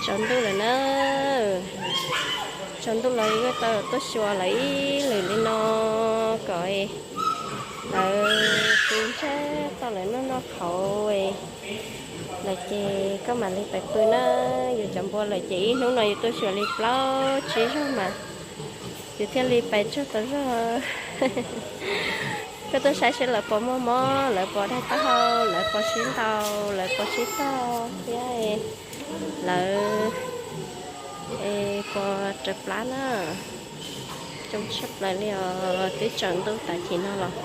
Tsaus ntuj lawm na, tsaus ntuj los yuav tau tuaj xyuas lawv ib lwm li no kom lawv pw ntshe tau lawv noj noj qhauv lawm ces koj mam li pais pw na. Yus cov npua lawm ces ib hnub no yus tuaj xyuas li plaub tsib zaug mas yus thiaj li pais tsuag tau zog. Koj tuaj saib seb lawv puas muaj mob, lawv puas daig taub hau, lawv puas sib ntaus, lawv puas sib tog thiab lawv puas raws plab na. Coob tshaj plaws li os, twb tsaus ntuj tas chim no los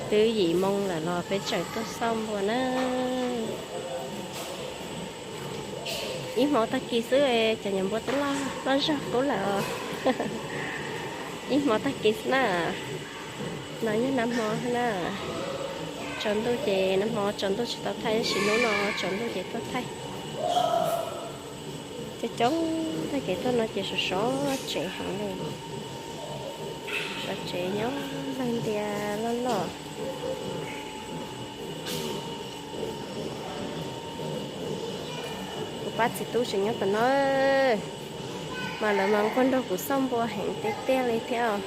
twb yim moo lawm los peb tseem tuaj xauj npua na. Ib hmo tag kis xwb cov nyuam npua twb loj zog qub lawm os. Ib hmo tag kis xwb na. No yog nag hmo na. Tsaus ntuj ces nag hmo tsaus ntuj tsis tau thaij, tab sis hnub no tsaus ntuj ces tuaj thaij. Coob coob tag kev tuaj no ces sov sov tsev heev li. Sov tsev nyob npleeg ntia loj loj. Kuv pab txiv tub tseem nyob tom no, mas lawv mas nquag nrog kuv xauj npua heev tiag tiag li thiab os.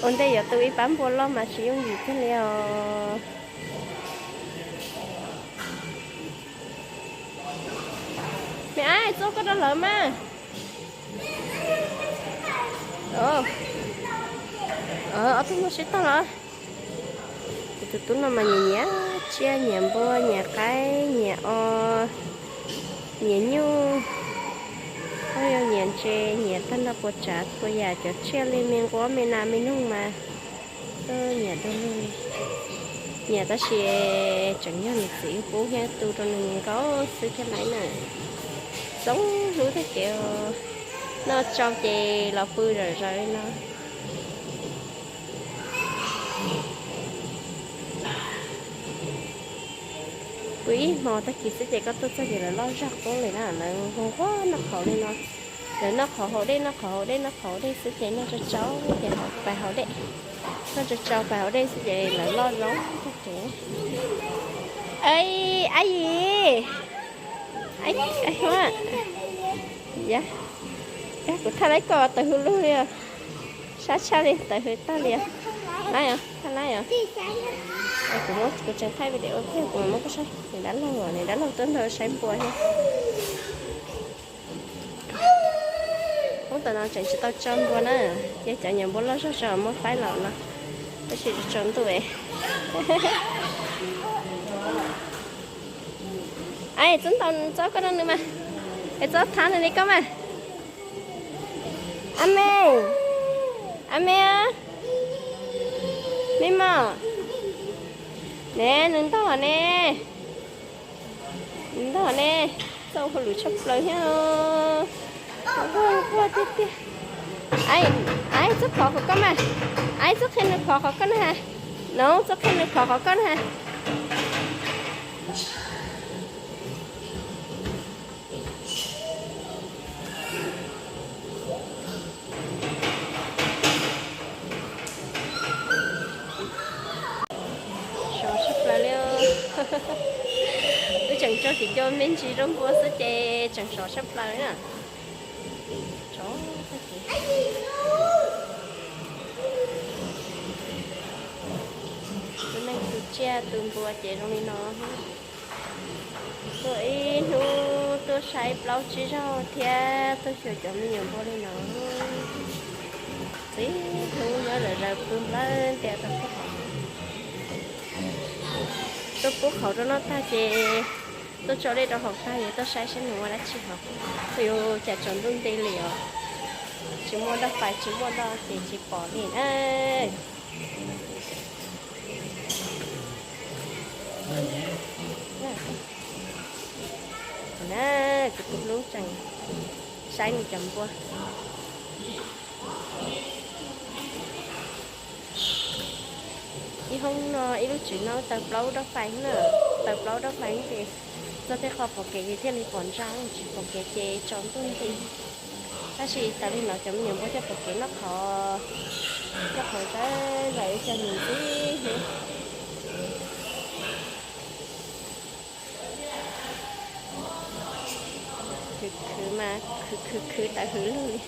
Ua ntej yuav tu ib pab npua loj mas tsis yooj yim kiag li os. Me ab, txob koj rau lawv mas. Ob tug npua sib tog los. Kuv tus tub no mas nyiam nyiam tsiaj, nyiam npua, nyiam qaib, nyiam os, nyiam nyuj, nyiam ntses, nyiam tag nrho puas tsav puas yam cov tsiaj li me nquab me nas me noog mas nyiam dua lug. Nyiam tab sis tseem yog nws txiv pub thiab tu rau nws nkaus xwb thiab lauj na. Txoov hlub tag kev, noj tsau ces los pw zom zaws li no. Pw ib hmo tag kis xwb ces koj tuaj txog ces lawv loj zog qub li na, lawv nquag nquag noj qhauv li no. Lawv noj qhauv haus dej, noj qhauv haus dej, noj qhauv haus dej xwb ces noj tsau tsau ces pais haus dej. Noj tsau tsau pais haus dej xwb ces lawv loj zoo tag kev. Ab yim, ab, ab, yog kuv thaj laib koj tawv hws lug li os. Sab tshaj li tawv hws tag li os. Laib os, thaj laib os. Kuv muab, kuv tseem thaij video thiab kuv mam muab koj saib. Niam dab laug, niam dab laug tuaj nrog saib npua thiab. Hnub tom no tseem tsis tau tso npua na, ces cov nyuam npua loj zog tso muab faib los no, tab sis tsaus ntuj. Ab, txob ntaus, txob koj rau nws mas, es txob thab nws li koj mas. Ab me, ab me, me mom, ne nws ntog ne. Ntog ne, txaus hauj lwm tshaj plaws thiab. Nquag nquag tiag tiag. Ab, txob phov qhov koj mas. Ab, txob qhia nws phov qhov koj na has. No, txob qhia nws phov qhov koj na has. Sov tshaj plaws li. Wb tseem tso tim co me ntsis rau npua xwb ces tseem sov tshaj plaws na. Sov tag kev. Tus neeg tus tsiaj tus npua ces zoo li no. Tuaj ib hnub tuaj saib plaub tsib zaug thiab tuaj xyuas cov me nyuam npua li no. Txij hnub nyob zom zaws pw nplawg ntias rau pub qhauv. Tuaj pub qhauv rau noj tag ces tuaj tso dej rau haus tag ces tuaj saib seb nws ua dab tsi haus. Yus cas tsaus ntuj nti li os, tsis muaj doj pais tsis muaj doj ces tsis pom li na. Na, kuv tus hlub tseem saib nws cov npua. Ib hoob no ib lub tsev no taws plaub doj pais na, taws plaub doj pais ces txog tej qho pom kev ces thiaj li pom ntsa, tsis pom kev ces tsaus ntuj nti. Tab sis tas li no cov me nyuam npua thiaj pom kev noj qhov, noj qhov ntsa lawm cov nws ntxim hlub. Khwv khwv mas khwv khwv khwv tawm hws lug li.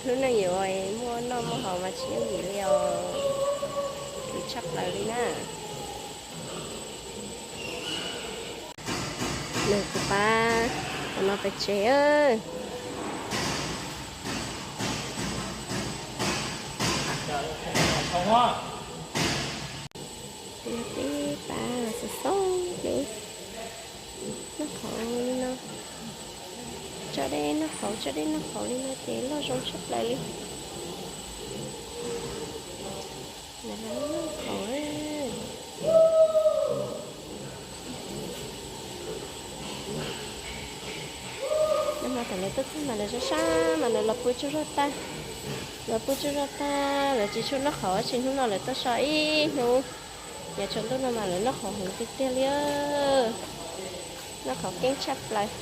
Lub neej yuav muaj noj muaj haus mas tsis yooj yim li os. Khwv tshaj plaws li na. Nws kuv pab, tam no pem tsev. Peb pab xov xoob peb noj qhauv li no, tso dej noj qhauv, tso dej noj qhauv li no ces loj zoo tshaj plaws li. Noj qhauv. Nag hmo thaum lawv tuaj txog mas lawv sab sab mas lawv los pw tsaug zog tag. Lawv pw tsaug zog tag lawv tsis tshua noj qhauv, tab sis hnub no lawv tuaj so ib hnub. Yav tsaus ntuj no mas lawv noj qhauv heev tiag tiag li. Noj qhauv keeb tshaj plaws.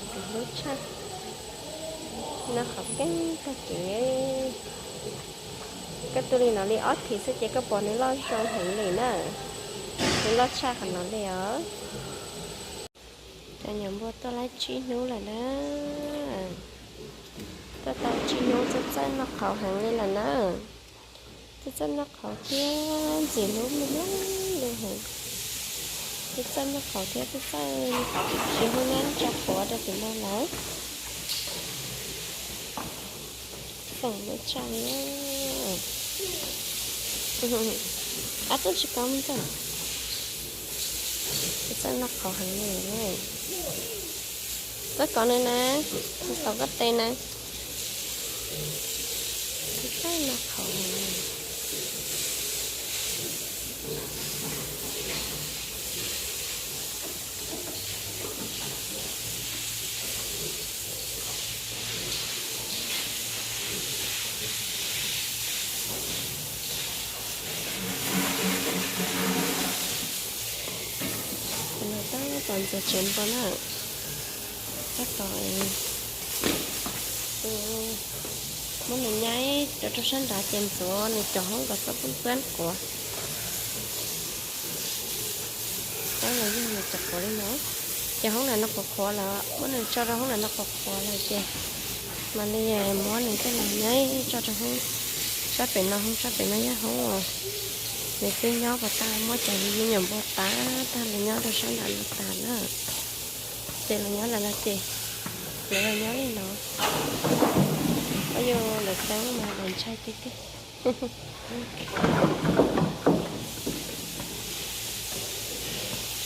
Ntxim hlub tshaj. Noj qhauv keeb tag kev. Koj tu li no li ob thiv xwb ces koj pom nws loj zoo heev li na. Nws loj tshaj qhov no li os. Cov nyuam npua tuaj laib tsib hnub lawm na. Tuaj tau tsib hnub txawj txawj noj qhauv heev li lawm na. Txawj txawj noj qhauv thiab ntxim hlub me me li heev. Txawj txawj noj qhauv thiab txawj txawj siv hoob nab tso quav rau tim no lawm. Feem lub tshaj li. Ab tub tsis kov me ntxawg. Txawj noj qhauv heev li. Koj kov nws na, tau koj tes na. Txawj noj qhauv heev. Tab tom ntxuav tsev npua na. Tab tom muab nws nyaib rau rau sab nrad ces ntxuav nws cov hoob kom txhob poob tuab quav. Tab los yog nws cov quav li no, cov hoob ntawm no qhuav qhuav lawm, muab nws tso rau hoob ntawm no qhuav qhuav lawm ces mam li muab nws coj los nyaib tso rau hoob sab pem no, hoob sab pem no yog hoob uas nws twb nyob puas tag, muab cov me nyuam npua tav tag los nyob rau sab nram no tas na. Ces los nyob ntawm no ces lawv los nyob li no. Ua yus lawv teeb mas lawv ntshai tiag tiag.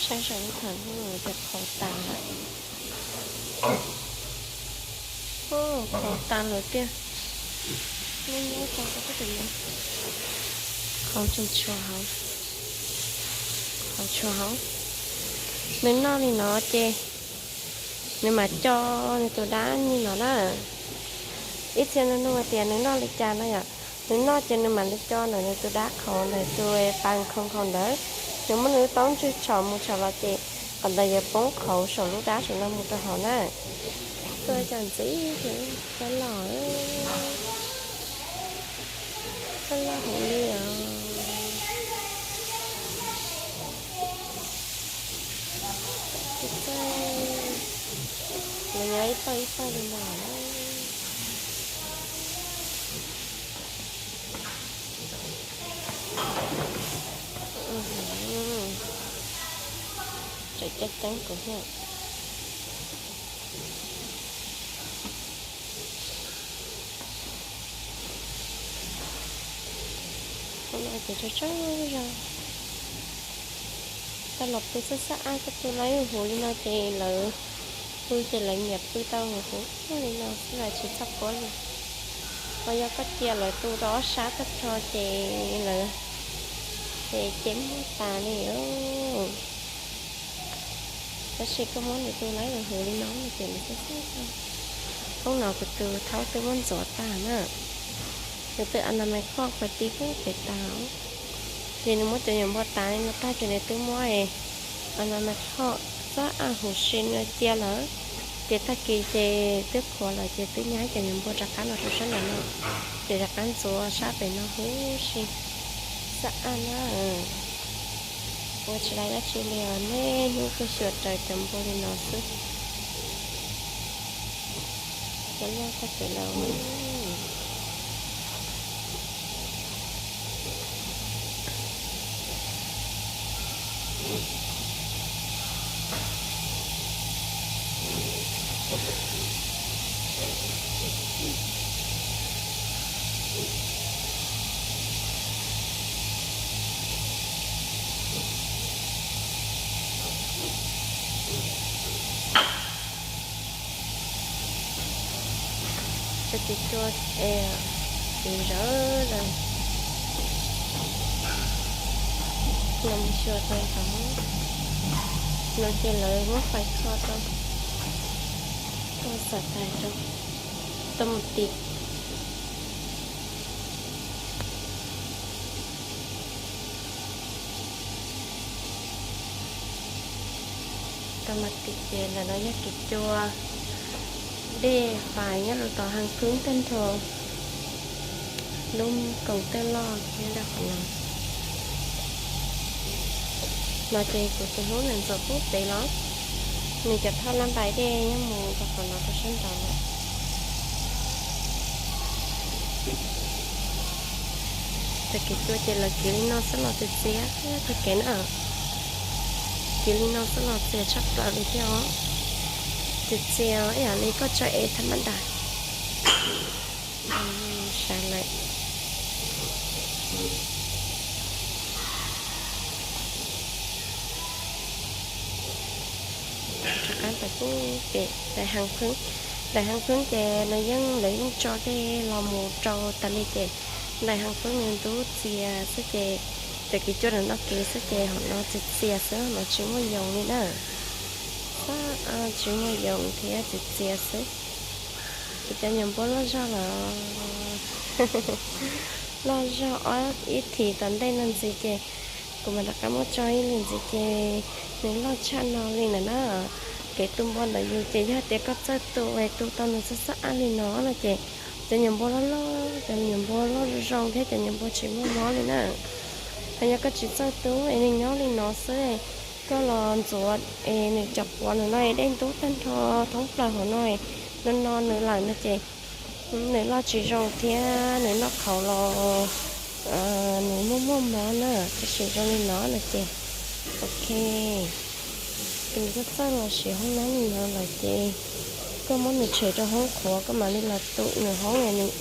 Saib saum lub thaj no cov qhauv tas lawm. Qhauv tas lawm tiag. Qhauv tseem tshuav hauv, qhauv tshuav hauv. Nws noj li no ces nws mam co nws tus dab li no na. Ib txhia nug nug tias nws noj li cas no yom. Nws noj ces nws mam li co ntawm nws tus dab qhauv ntawm tus pas khoo qhauv ntawd. Nws muab nws lub taub ntswg tshom mus tshom los ces qhov ntawd yuav poob qhauv saum lub dab saum no mus rau hauv na. Tuaj cov ntxiv, pab loj, pab loj heev li os. Lawv nyob ib toj ib toj li no. Tseem ceeb ceeb kuv thiab. Hnub no ces tsaug tsaug zog, tau los pw xab xab ab, koj tu laib huv huv li no ces lawv pw ces lawv nyiam pw tau huv huv li no xwb los tsis txhob quab li. Ho yog koj cia lawv tu rau ob sab tag nrho ces lawv ces ces muaj tas li. Tab sis koj muab nws tu laib huv huv li no ces nws xab xab tau. Hoob no kuv tus thaub twb muab ntxuav tag na. Nws twb a na me khoj pais ti pub pem tas. Ces nws muab cov nyuam npua tas li no tag ces nws twb muab a na me khoj xab ab huv si nws cia lawm. Ces tag kis ces twb qhuav lawm ces twb nyaib cov nyuam npua rov qab los rau sab nram no. Ces rov qab ntxuav sab pem no huv si. Xab ab na. Ua tsis tau dab tsi li os, niaj hnub tuaj xyuas raws cov npua li no xwb. Cov loj tag pem lawm. Tso ces cua es, ces zawv zawg. Los mus xyuas rau tod, no ces lawv muab fais kho rau, tau xav tais rau, tau mus tim. Tau mas tim ces ntawm no yog kev cua dej fais nyob rau tom Haj Phwb tag nrho, lub koom tawj loj nyob rau qhov no. No ces kuv tus hlub nws ntxuav pub pem los, nws cov thoj laj npais dej nyob mus rau qhov no rau sab nraud lawm. Txoj kev cua ces lawv kiv li no xwb los txias txias tag kev na. Kiv li no xwb los txias tshaj plaws li thiab os. Txias txias ib yam li koj tso ev thaj mab dam. Sawv lawm. Rov qab ntawm kuj pem daim Haj Phwb. Daim Haj Phwb ces nws yeej, lawv yeej tso dej los mus rau tas li ces daim Haj Phwb nws ntub txias xwb ces cov kev cua ntawm no kev xwb ces hom no txias txias xwb, hom no tsis muaj yoov li na. Tsis muaj yoov thiab txias txias xwb. Kuv cov nyuam npua loj zog lawm. Loj zog ob ib thim tom ntej no ntxiv ces kuv mam rov qab muab tso ib li ntxiv ces nws loj tshaj no li ntawm na. Kev tu npua ntawm yus ces yog tias koj txawj tu es tu tau nws xab xab ab li no no ces cov nyuam npua loj loj, cov nyuam npua loj zoo thiab cov nyuam npua tsis muaj mob li na. Ho yog koj tsis txawj tu es nws nyob li no xwb, koj los ntxuav es nws cov quav nws no dej ntub tag nrho thoob plaws hauv no, no no nws lawm no ces nws loj tsis zoo thiab nws noj qhauv los nws muaj muaj mob na. Tab sis zoo li no no ces ok. Ces nws txawj txawj los siv hoob nab li no lawm ces koj muab nws tshem rau hoob qhuav koj mam li los tu nws hoob, nws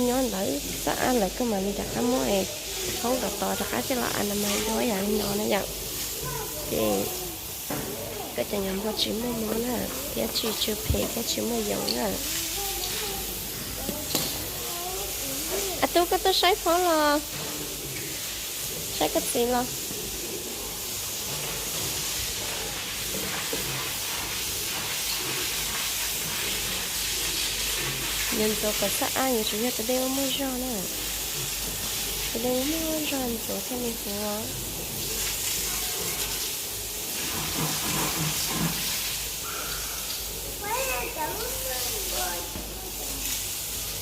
nyob ntawd xab ab lawm koj mam li rov qab muab hoob rov tod rov qab coj los a na mas dua yam li no na yom. Ces koj cov nyuam npua tsis muaj mob na, thiab tsis tsw phem thiab tsis muaj yoov na. A tub, koj tuaj saib phob los, saib koj txiv los. Yuav ntxuav kom xab ab, yuav tsum yog tus dej muaj muaj zog na. Tus dej muaj muaj zog ntxuav thiaj li huv.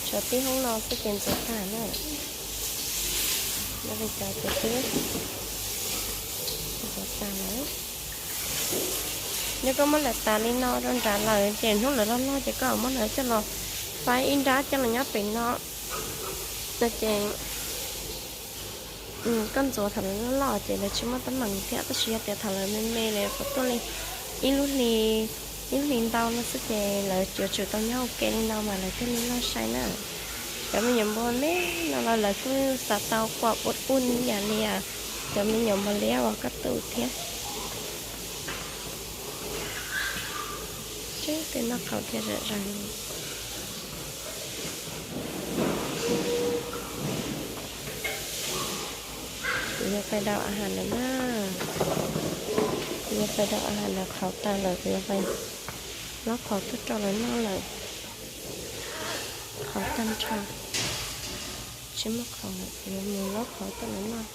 Tshuav tib hoob no xwb ces ntxuav tag na. Nyob li cas ces twb ntxuav tag lawm. Yog koj muab lawv tas li no rau nrad lawm ces hnub lawv loj loj ces koj muab lawv coj los faib ib nrab coj los nyob pem no no ces koj ntxuav thaum lawv loj loj ces lawv tsis muaj teeb meem thiab, tab sis yog tias thaum lawv me me lawv puas tuaj li ib lub hli, ib lub hli ntau no xwb ces lawv yuav tsum tau nyob ua ke li no mas lawv thiaj li loj sai na. Cov me nyuam npua me no los lawv kuj xav tau quas ua ua ib yam li cov me nyuam npua liab uas koj tu thiab. Tseeb, tej noj qhauv thiaj zam zaws li. Kuv yuav pais daus a has lawm na. Kuv yuav pais daus a has lawm, qhauv tag lawm kuv yuav pais lob qhauv tuaj rau lawv noj lawm. Qhauv tag nrho, tsis muaj qhauv lawm, kuv yuav mus lob qhauv tuaj lawv noj.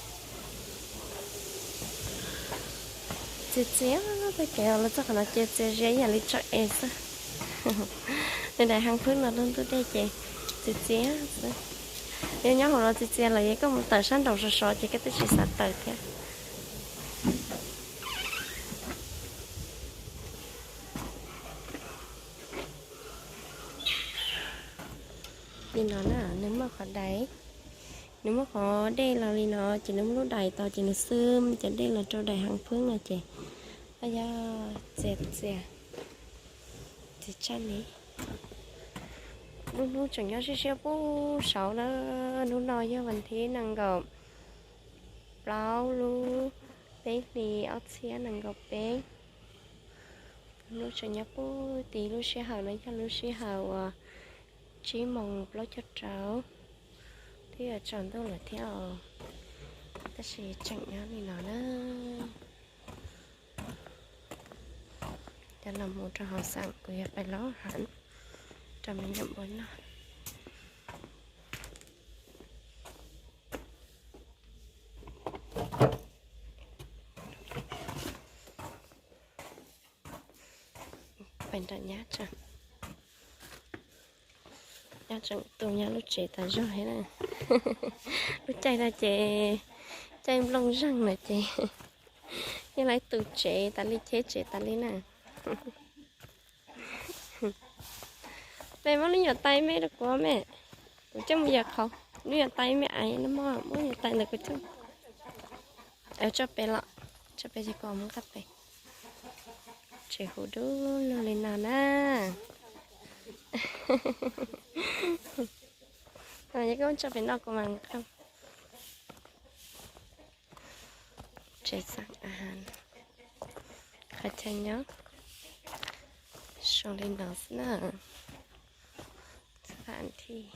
Txias txias tag kev, lawv txoj qhov no ces txias zias ib yam li tso es xwb. Nws daim haj phwb no lub ntug dej ces txias txias xwb. Yog nyob hauv no txias txias lawm es koj mus tawm sab nraum sov sov ces koj twb tsis xav tawm thiab. li no na, nws muaj qhov dais, nws muaj qhov dej los li no ces nws muaj lub dais tod ces nws xwb cov dej los rau daim heev phwb no ces, a yog txias txias, txias tsaj li. Lub hnub tseem nyob siab siab pub saud na, hnub no yog vas thib nees nkaum plaub lub peb hlis ob txhiab nees nkaum peb. Hnub tseem nyob pub tid, lub sij hawm no yog lub sij hawm uas tsib moos plaub caug rau, twb yuav tsaus ntuj lawm thiab os, tab sis tseem nyob li no na. Cov los mus rau hauv xeem kuv yuav pais lov heev rau me nyuam npua noj. Pais nram nyab tseem, nyab tseem tu nyab lub tsev tas zog thiab na. Lub caij no ces caij nplooj zeeg no ces yeej laib tu tsev tas li, cheb tsev tas li na. Peb muab lub nyuam tais me rau kuv me, kuv coj mus yawm qhauv. Lub nyuam tais me aiv no, muab nyuam tais ntawd kuv coj, tso pem los, tso pem ces kuv mus nqa pem. Tsev hu dub lug li no na. Yog koj tso pem no kuv mam nqa. Tsev xeem a, qhov chaw nyob zoo li no xwb na. Txhua thaum thij